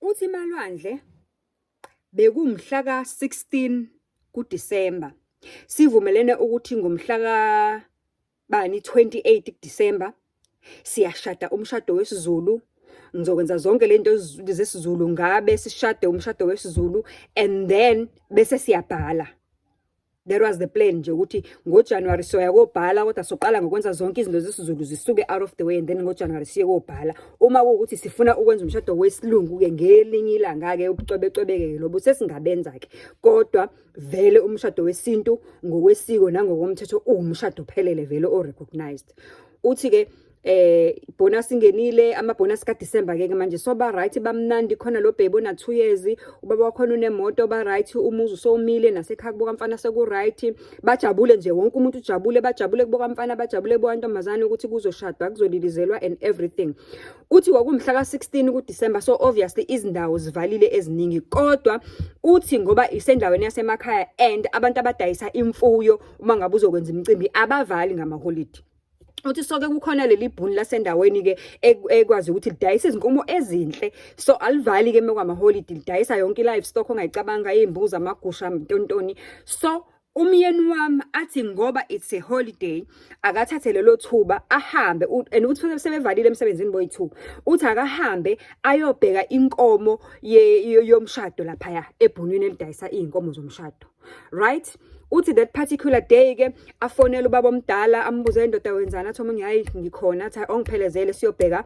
Uthi Malwandle bekumhla ka-16 kuDisemba. Sivumelene ukuthi ngomhla ka bani 28 kuDisemba siyashada umshado wesiZulu. Ngizokwenza zonke lento zesiZulu ngabe sishade umshado wesiZulu and then bese siyabhala. That was the plan nje ukuthi ngoJanuary soya kobhala kodwa soqala ngokwenza zonke izinto zesiZulu zisuke out of the way and then ngoJanuary siye kobhala. Uma kuwukuthi sifuna ukwenza umshado wesilungu ke ngelinye ilanga ke ubucwebecwebeke lobo sesingabenza ke. Kodwa vele umshado wesintu ngokwesiko nangokomthetho uwumshado ophelele vele o recognized. Uthi ke bonus ingenile, ama bonus ka December ke manje so ba right, bamnandi khona lo baby ona 2 years, ubaba wakhona unemoto, ba right, umuzi usomile nasekhaya kubo kamfana seku right, bajabule nje, wonke umuntu ujabule, bajabule kubo kamfana, bajabule kubo kantombazane ukuthi kuzoshadwa, kuzolilizelwa and everything. Uthi kwakumhla ka-16 kuDecember, so obviously izindawo zivalile eziningi, kodwa uthi ngoba isendaweni yasemakhaya and abantu abadayisa imfuyo uma ngabe uzokwenza imicimbi abavali ngamaholidi. Uthi soke kukhona leli bhuni lasendaweni ke ekwazi ukuthi lidayisa izinkomo ezinhle, so alivali ke mekwamaholidi, lidayisa yonke i-livestock ongayicabanga, izimbuzi, amagusha, ntontoni. So umyeni wami athi ngoba it's a holiday akathathe lelo thuba ahambe, and uthi sebevalile emsebenzini boyi-2, uthi akahambe ayobheka inkomo yomshado laphaya ebhunwini elidayisa iy'nkomo zomshado, right? Uthi that particular day ke afonele ubaba omdala, ambuze, "Indoda, wenzani?" Athi omunye, "Hayi, ngikhona." Athi, "Ongiphelezele siyobheka,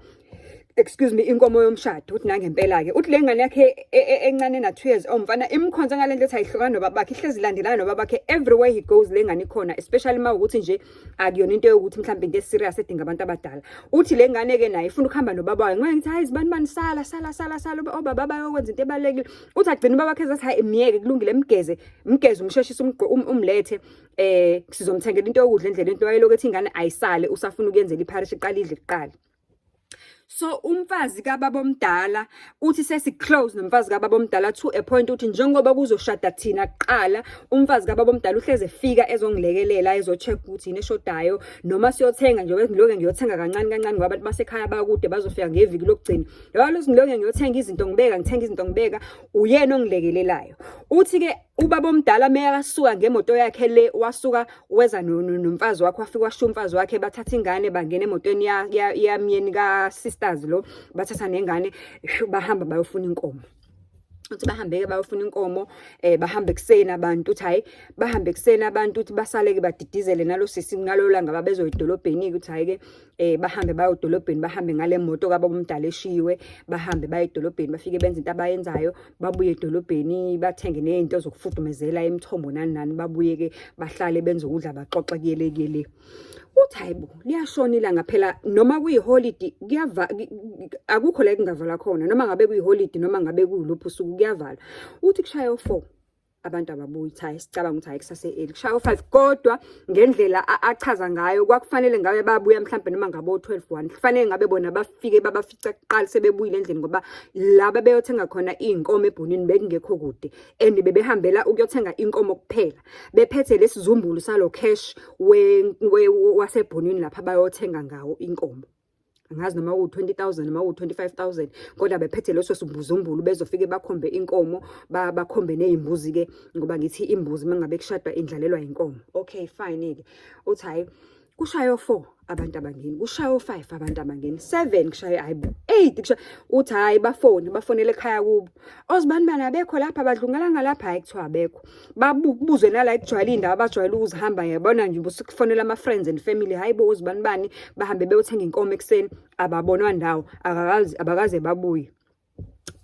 excuse me, inkomo yomshado." Uthi nangempela ke uthi le ngane yakhe encane na 2 years omfana imkhonze ngale ndlela ethi ayihlukana nobabakhe, ihlezi ilandelana nobabakhe everywhere he goes, le ngane ikhona, especially uma ukuthi nje akuyona into yokuthi mhlawumbe into eserious edinga abantu abadala. Uthi le ngane ke naye ifuna ukuhamba nobaba wayo. Ngeke ngithi, "Hayi, zibani bani, sala, sala, sala, sala, obaba bayokwenza into ebalulekile." Uthi agcina ubaba wakhe ezathi, "Hayi, miyeke, kulungile, mgeze, mgeze, umsheshise, umlethe, sizomthengela into yokudla endleleni." Into wayelokhu ethi ingane ayisale, usafuna ukuyenzela ipharishi, iqala idle kuqala. So umfazi kababa omdala uthi sesi-close nomfazi kababa omdala to a point uthi njengoba kuzoshada thina kuqala, umfazi kababa omdala uhleze efika ezongilekelela, ezo-check ukuthi yini eshodayo noma siyothenga nje. Ngiloke ngiyothenga kancane kancane ngoba abantu basekhaya bakude, bazofika ngeviki lokugcina. Yabo, lokuthi ngiloke ngiyothenga izinto ngibeka, ngithenga izinto ngibeka, uyena ongilekelelayo. Uthi-ke ubaba omdala meyakasuka ngemoto yakhe le, wasuka weza nomfazi wakhe, wafika washiya umfazi wakhe, bathatha ingane bangena emotweni yamyeni ka-sisters lo, bathatha nengane, bahamba bayofuna inkomo. Uthi bahambe-ke bayofuna inkomo, bahambe ekuseni abantu. Uthi hhayi, bahambe ekuseni abantu, uthi basale-ke badidizele nalo sisi ngalolo langa babezoya edolobheni-ke. Uthi hhayi-ke, bahambe bayo edolobheni, bahambe ngale moto kababa omdala eshiyiwe, bahambe baye edolobheni, bafike benze into abayenzayo, babuye edolobheni, bathenge ney'nto zokufudumezela imithombo nani nani, babuye-ke bahlale benze ukudla, baxoxe kuyele kuyele. Uthi hayi bo, liyashona ilanga phela, noma kuyiholidi kuyava, akukho la ekungavalwa khona, noma ngabe kuyiholidi noma ngabe kuyiluphi usuku kuyavalwa. Uthi kushaya u-4, abantu ababuyi. Uthi hayi, sicabanga ukuthi hayi, kusase-early. Kushaya u-5, kodwa ngendlela achaza ngayo kwakufanele ngabe babuya mhlampe noma ngabo 12 1, kufanele ngabe bona bafike babafica kuqala sebebuyile endlini, ngoba laba beyothenga khona iy'nkomo ebhunwini bekungekho kude and bebehambela ukuyothenga inkomo kuphela, bephethe lesizumbulu salo cash wasebhunwini lapha bayothenga ngawo inkomo. Angazi noma ku-20,000 noma ku-25,000, kodwa bephethe leso sibuzumbulu, bezofike bakhombe inkomo, bakhombe ney'mbuzi-ke, ngoba ngithi imbuzi uma ngabe kushadwa indlalelwa inkomo. Okay, fine-ke. Uthi hhayi, kushaye o-4, abantu abangeni, kushaye o-5, abantu abangeni, 7 kushaye, hayi bo, 8 kushaye. Uthi hhayi, bafone, bafonele ekhaya kubo, ozibani bani abekho lapha, badlungelanga lapha? Hhayi, kuthiwa abekho. Babuzwe nala ekujwayele iy'ndawo abajwayele ukuzihamba, yabona nje usukufonela ama-friends and family, hhayi bo, ozibani bani bahambe beyothenga inkomo ekuseni, ababonwa ndawo, akakaze, abakaze babuye.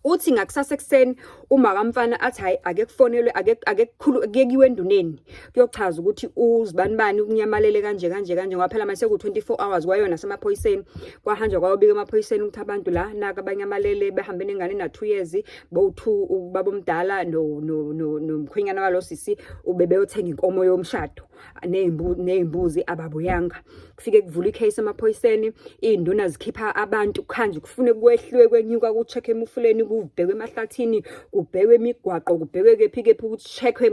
Uthi ngakusasa ekuseni uma kamfana athi hayi, ake kufonelwe, ake kukhulu kuye enduneni kuyochaza ukuthi uzibani bani ukunyamalele kanje kanje kanje, ngoba phela manje seku 24 hours. Kwayona semaphoyiseni, kwahanjwa kwayobika emaphoyiseni ukuthi abantu la naka abanyamalele behambe nengane na 2 years bowu2, ubaba omdala no no no nomkhwenyana walo sisi ubebeyothenga inkomo yomshado ney'mbuzi, ababuyanga. Kufike kuvula i-case emaphoyiseni, iy'nduna zikhipha abantu kukhanje kufune kwehliwe kwenyuka, ku-check emufuleni, kubhekwe emahlathini, kubhekwe imigwaqo, kubhekwe kephi kephi, ku-check-we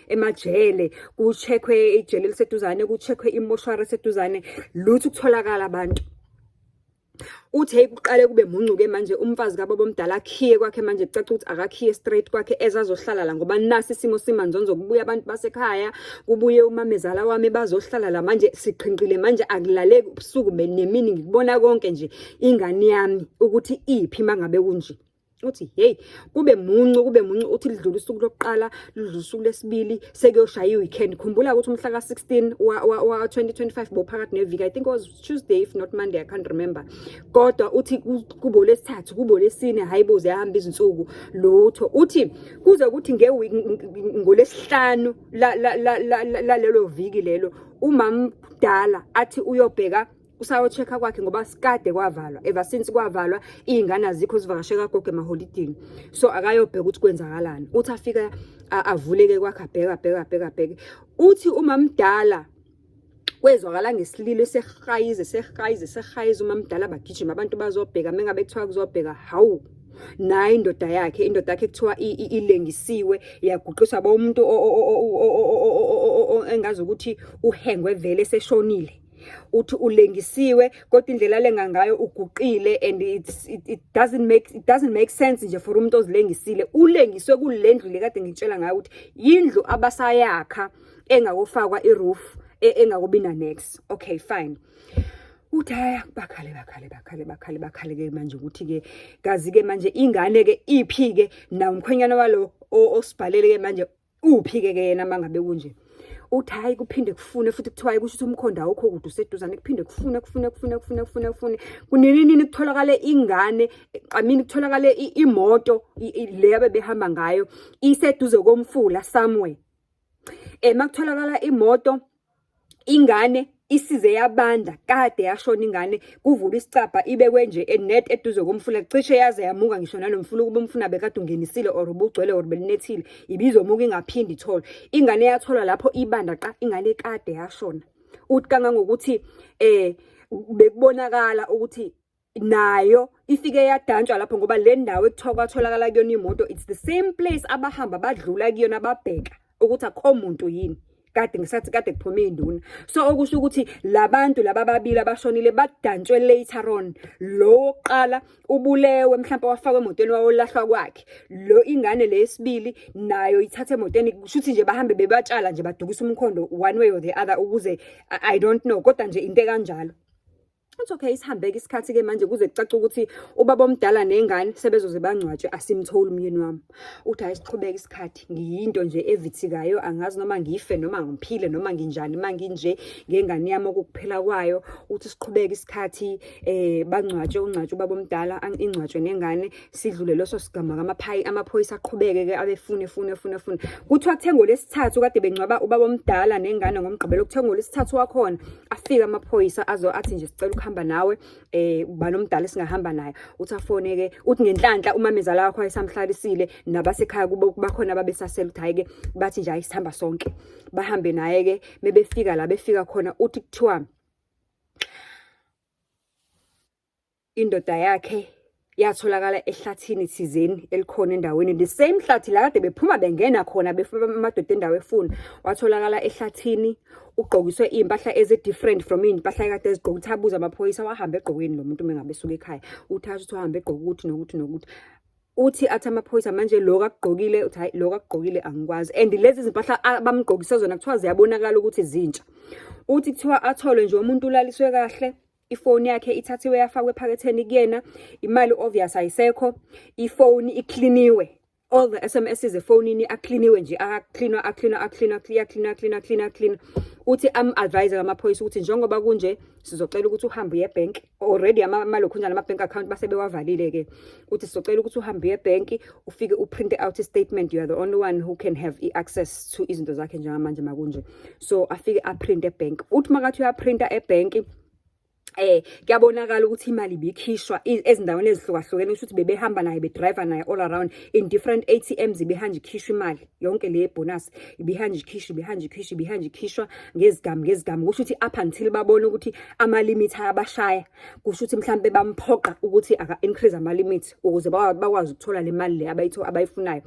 emajele, ku-check-we ijele eliseduzane, ku-check-we imoshwari eseduzane, lutho ukutholakala abantu. Uthi hey, kuqale kube muncu-ke manje, umfazi kababa omdala akhiye kwakhe manje, kucaca ukuthi akakhiye straight kwakhe ezazohlala la, ngoba nasi isimo simanzonzo, kubuye abantu basekhaya, kubuye umamezala wami, bazohlala la manje, siqhinqile manje, akulaleki ubusuku nemini, ngikubona konke nje, ingane yami ukuthi iphi mangabe kunje. Uthi hey, kube muncu, kube muncu. Uthi lidlula usuku lokuqala, lidlula usuku lesibili, sekuyoshaya i-weekend. Khumbula ukuthi umhla ka-16 wa 2025 bophakathi neviki, I think it was Tuesday, if not Monday, I can't remember. Kodwa uthi kubo lesithathu, kubo lesine, hayibo, ziyahamba izinsuku, lutho. Uthi kuze kuthi ngolesihlanu lalelo viki lelo, umamdala athi uyobheka, usayo-check-a kwakhe, ngoba sikade kwavalwa, ever since kwavalwa, iy'ngane azikho, zivakashe kagogo emaholidini, so akayobheka ukuthi kwenzakalani. Uthi afika avuleke kwakhe, abheka, abheka, abheka, abheke. Uthi umamdala kwezwakala ngesililo sehayize, sehayize, sehayize. Umamdala, bagijima abantu bazobheka. Mengabe kuthiwa kuzobheka, hawu, nayi indoda yakhe. Indoda yakhe kuthiwa ilengisiwe, yaguqiswa bo umuntu engazi ukuthi uhengwe vele seshonile. Uthi ulengisiwe, kodwa indlela alenga ngayo, uguqile, and it doesn't make sense nje for umuntu ozilengisile. Ulengiswe kule ndlu le kade ngitshela ngayo ukuthi yindlu abasayakha, engakofakwa i-roof, engakobi na-nex. Okay, fine. Uthi haya, bakhale, bakhale, bakhale, bakhale, bakhale ke manje ukuthi ke kazi ke manje ingane ke iphi ke, nawo umkhwenyana walo osibhalele ke manje uphi ke ke yena mangabe kunje. Uthi hayi, kuphinde kufune futhi, kuthiwa kusho ukuthi umkhondo awukho kude, useduzane. Kuphinde kufune, kufune, kufune, kufune, kufune, kufune, kunini nini, kutholakale ingane, I mean, kutholakale imoto le abebehamba ngayo iseduze komfula somewhere. Makutholakala imoto, ingane isize yabanda, kade yashona ingane. Kuvulwa isicabha, ibekwe nje enet eduze komfula, cishe yaze yamuka ngisho nanomfula. Ukuba umfuna bekade ungenisile or ubugcwele or belinethile, ibizomuka, ingaphindi itholwe ingane. Yatholwa lapho ibanda qa, ingane kade yashona. Uthi kangangokuthi bekubonakala ukuthi nayo ifike yadantshwa lapho, ngoba le ndawo ekuthiwa kwatholakala kuyona imoto, it's the same place abahamba badlula kuyona, babheka ukuthi akho muntu yini kade ngisathi kade kuphume induna. So okusho ukuthi labantu laba ababili abashonile badantshwe later on. Lo wokuqala ubulewe, mhlawumbe wafakwa emotweni, wayolahlwa kwakhe. Lo ingane leyesibili nayo ithathe emotweni. Kusho ukuthi nje bahambe bebatshala nje, badukisa umkhondo one way or the other ukuze I don't know, kodwa nje into ekanjalo. It's okay, isihambeke isikhathi-ke manje, kuze kucace ukuthi ubaba omdala nengane sebezoze bangcwatshwe, asimtholi umyeni wami. Uthi hayi, siqhubeke isikhathi, ngiyinto nje evithikayo, angazi noma ngife noma ngiphile noma nginjani uma nginje ngengane yami okukuphela kwayo. Uthi siqhubeke isikhathi, bangcwatshwe, ungcwatshwe ubaba omdala, ingcwatshwe nengane, sidlule leso sigama kamaphayi. Amaphoyisa aqhubeke-ke abefune, fune, fune, fune. Kuthiwa kuthe ngolwesithathu kade bengcwaba ubaba omdala nengane ngoMgqibelo, kuthe ngolwesithathu wakhona afika amaphoyisa azo athi nje, "Sicela ukuhamba nawe, ubani omdala esingahamba naye?" Uthi afone-ke, uthi ngenhlanhla umamezala wakho wayesamhlalisile, nabasekhaya kubo bakhona babesasela. Uthi hhayi-ke, bathi nje, "Hayi, sihamba sonke." Bahambe naye-ke. Mebefika la befika khona, uthi kuthiwa indoda yakhe yatholakala ehlathini thizeni elikhona endaweni, the same hlathi la kade bephuma bengena khona befuna amadoda endawo efuna. Watholakala ehlathini ugqokiswe iy'mpahla ezi-different from iy'mpahla ekade ezigqoka. Uthi abuze amaphoyisa, wahambe egqokeni lo muntu mengabe esuka ekhaya? Uthi asho ukuthi wahambe egqoka ukuthi nokuthi nokuthi. Uthi athi amaphoyisa, "Manje lokhu akugqokile?" Uthi, "Hayi, lokhu akugqokile angikwazi." And lezi zimpahla abamgqokise zona kuthiwa ziyabonakala ukuthi zintsha. Uthi kuthiwa atholwe nje umuntu ulaliswe kahle, ifoni yakhe ithathiwe, yafakwa ephaketheni kuyena, imali obvious ayisekho, ifoni ikliniwe, all the SMSs efonini akliniwe nje, aklinwa, aklinwa, aklinwa, aklinwa, aklinwa, aklinwa, aklinwa. Uthi am-advise amaphoyisa ukuthi njengoba kunje, sizocela ukuthi uhambe uye ebhenki. Already amalokhunjana ama-bank account base bewavalile-ke. Uthi sizocela ukuthi uhambe uye ebhenki, ufike uprinte out i-statement, you are the only one who can have i-access to izinto zakhe njengamanje makunje. So afike aprinte ebhenki. Uthi makathi uyaprinta ebhenki, kuyabonakala ukuthi imali ibikhishwa ezindaweni ezihlukahlukene, kusho ukuthi bebehamba naye, bedriver naye all around in different ATMs, ibihamba ikhishwa imali yonke le bonus, ibihamba ikhishwa, ibihamba ikhishwa, ibihamba ikhishwa ngezigamu ngezigamu. Kusho ukuthi up until babona ukuthi ama limit ayabashaya, kusho ukuthi mhlambe bamphoqa ukuthi aka increase ama limit ukuze bakwazi ukuthola le mali le abayitho abayifunayo.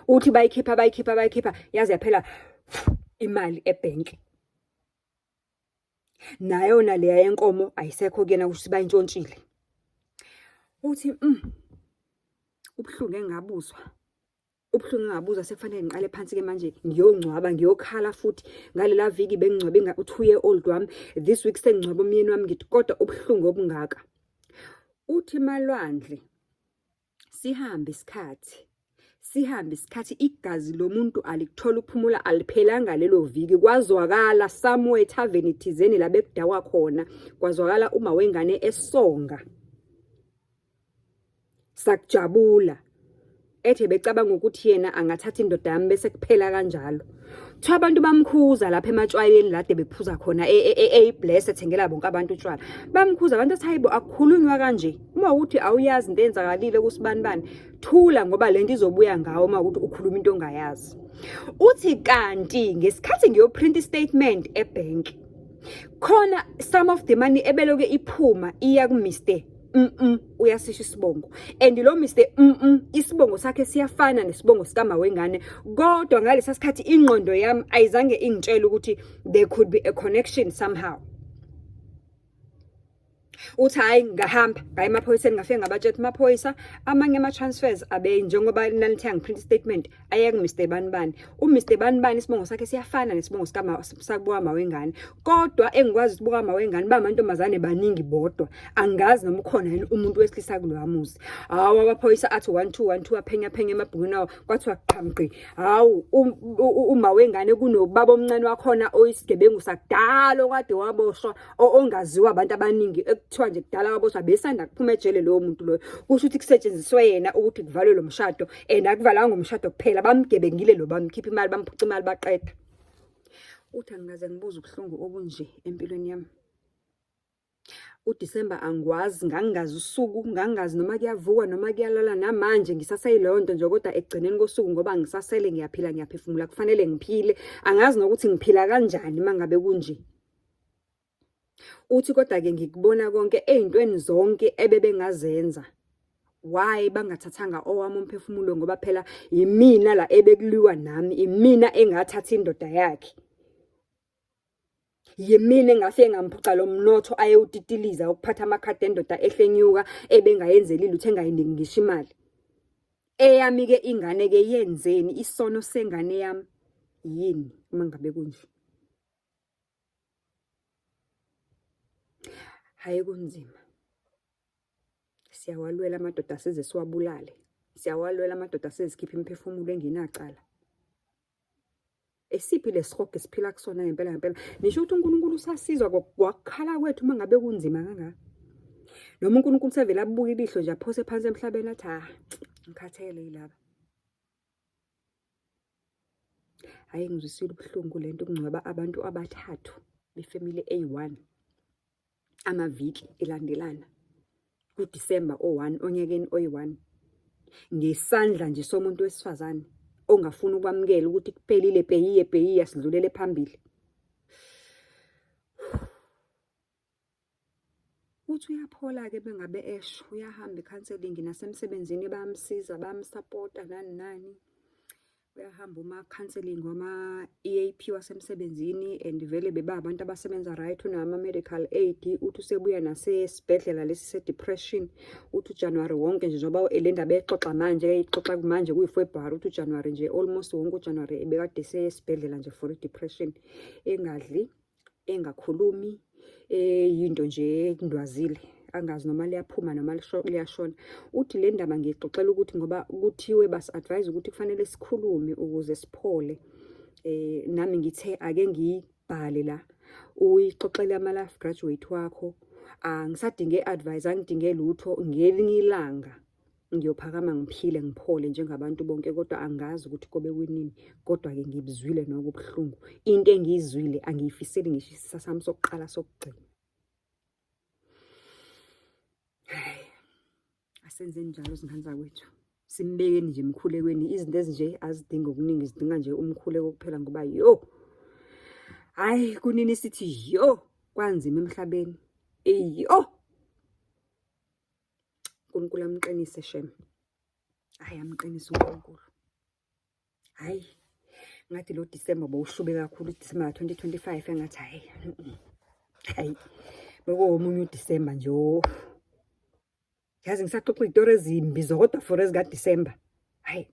Uthi bayikhipha, bayikhipha, bayikhipha, yaze yaphela imali ebhenki. Nayona leya yenkomo ayisekho kuyena, kusho ukuthi bayintshontshile. Uthi ubuhlungu engabuzwa, ubuhlungu engabuzwa, sekufanele ngiqale phansi-ke manje ngiyongcwaba, ngiyokhala futhi. Ngalela viki bengingcwabe u-2 year old wami, this week sengingcwaba umyeni wami, ngithi kodwa ubuhlungu obungaka. Uthi Malwandle, sihambe isikhathi, sihambe isikhathi, igazi lomuntu alikuthola ukuphumula, aliphelanga lelo viki. Kwazwakala somewhere ethaveni thizeni la bekudakwa khona, kwazwakala uma wengane esonga. Sakujabula. Ethe becabanga ukuthi yena angathatha indoda yami bese kuphela kanjalo. Kuthiwa abantu bamkhuza lapha ematshwaleni lade bephuza khona eyibless, ethengela bonke abantu utshwala. Bamkhuza abantu, athi hayibo, akukhulunywa kanje. Uma ukuthi awuyazi into eyenzakalile kusibanibani, thula ngoba lento izobuya ngawo uma ukuthi ukhuluma into ongayazi. Uthi kanti ngesikhathi ngiyoprint istatement ebank, khona some of the money ebeloke iphuma iya ku Mr uyasisho isibongo, and lo Mr isibongo sakhe siyafana nesibongo sikama wengane, kodwa ngalesa sikhathi ingqondo yami ayizange ingitshele ukuthi there could be a connection somehow. Uthi hayi, ngahamba ngaya emaphoyiseni, ngafike ngabatshela amaphoyisa amanye ama-transfers abe njengoba nanithe ngiprint statement aye ku-Mr bani bani, u-Mr bani bani isibongo sakhe siyafana nesibongo sakubuka wengane, kodwa engikwazi ukuthi buka wengane ba amantombazane baningi bodwa, angazi noma ukhona yini umuntu wesilisa kulowa muzi. Hawu, amaphoyisa athi 1 2 1 2, aphenya phenya emabhukwini awo, kwathiwa qhamqi, hawu, uma wengane kunobaba omncane wakhona oyisigebengu sakudala okade waboshwa, ongaziwa abantu abaningi, ekuthiwa nje kudala waboshwa, besanda kuphuma ejele lowo muntu loyo. Kusho ukuthi kusetshenziswe yena ukuthi kuvalwe lo mshado, and akuvalanga umshado kuphela, bamgebengile lo, bamkhipha imali, bamphuca imali, baqeda. Uthi angikaze ngibuze ubuhlungu obunje empilweni yami. UDisemba angikwazi, ngangingazi usuku, ngangingazi noma kuyavukwa noma kuyalala, namanje ngisaseyileyo nto nje, kodwa ekugcineni kosuku ngoba ngisasele, ngiyaphila, ngiyaphefumula, kufanele ngiphile. Angazi nokuthi ngiphila kanjani uma ngabe kunje. Uthi kodwa-ke ngikubona konke ey'ntweni zonke ebebengazenza. Why bangathathanga owami umphefumulo, ngoba phela yimina la ebekuliwa nami, imina engathatha indoda yakhe. Yimina engafike ngamphuca lo mnotho ayewutitiliza ukuphatha amakhadi endoda ehlenyuka ebengayenzeli lutho, engayiniki ngisho imali. Eyami-ke ingane-ke yenzeni? Isono sengane yami yini uma ngabe kunje? Hhayi, kunzima. Siyawalwela amadoda size siwabulale. Siyawalwela amadoda size sikhiphe imiphefumulo engenacala. Esiphi lesihogo esiphila kusona ngempela ngempela? Nisho ukuthi uNkulunkulu usasizwa kwakukhala kwethu uma ngabe kunzima kangaka. Noma uNkulunkulu sevele abuke ilihlo nje, aphose phansi emhlabeni, athi ha, ngikhathele yilaba. Hhayi, ngizwisile ubuhlungu lento, ukungcwaba abantu abathathu befamily eyi-one amaviki elandelana kuDisemba o-1 onyakeni oyi-1, ngesandla nje somuntu wesifazane ongafuni ukwamukela ukuthi kuphelile, peyiye peyiya, sidlulele phambili. Uthi uyaphola-ke bengabe esho, uyahamba i-counselling, nasemsebenzini bayamsiza, bayamsapota, nani nani. Uyahamba uma-counselling wama-EAP wasemsebenzini, and vele beba abantu abasebenza right, unama-medical aid. Uthi usebuya nasesibhedlela lesi se-depression. Uthi uJanuwari wonke nje, njengoba le ndaba exoxa manje, eyixoxa manje kuyi-February, uthi uJanuwari nje, almost wonke uJanuwari ebekade esesibhedlela nje for i-depression, engadli, engakhulumi, eyinto nje endwazile, angazi noma liyaphuma noma liyashona. Uthi le ndaba ngiyixoxela ukuthi ngoba kuthiwe basi-advise ukuthi kufanele sikhulume ukuze siphole. Nami ngithe ake ngiyibhale la, uyixoxele ama-life graduate wakho. Angisadinge advice, angidinge lutho, ngelinye ilanga ngiyophakama ngiphile, ngiphole njengabantu bonke, kodwa angazi ukuthi kobe kunini. Kodwa-ke ngibuzwile noko ubuhlungu, into engiyizwile angiyifiseli ngisho isisa sami sokuqala sokugcina. Hhayi, asenzeni njalo zingane zakwethu, simbekeni nje emkhulekweni. Izinto ezinje azidingi okuningi, zidinga nje umkhuleko kuphela, ngoba yo, hhayi, kunini sithi yo, kwanzima emhlabeni. Eyo, uNkulunkulu amqinise shem. Hhayi, amqinise uNkulunkulu. Hhayi, ngathi lo Disemba bowushube kakhulu, uDisemba ka-2025, engathi hhayi, hhayi, bekuwomunye uDisemba nje. Yazi, ngisaxoxa iy'tori ezimbi zodwa for ezikaDisemba. Hhayi.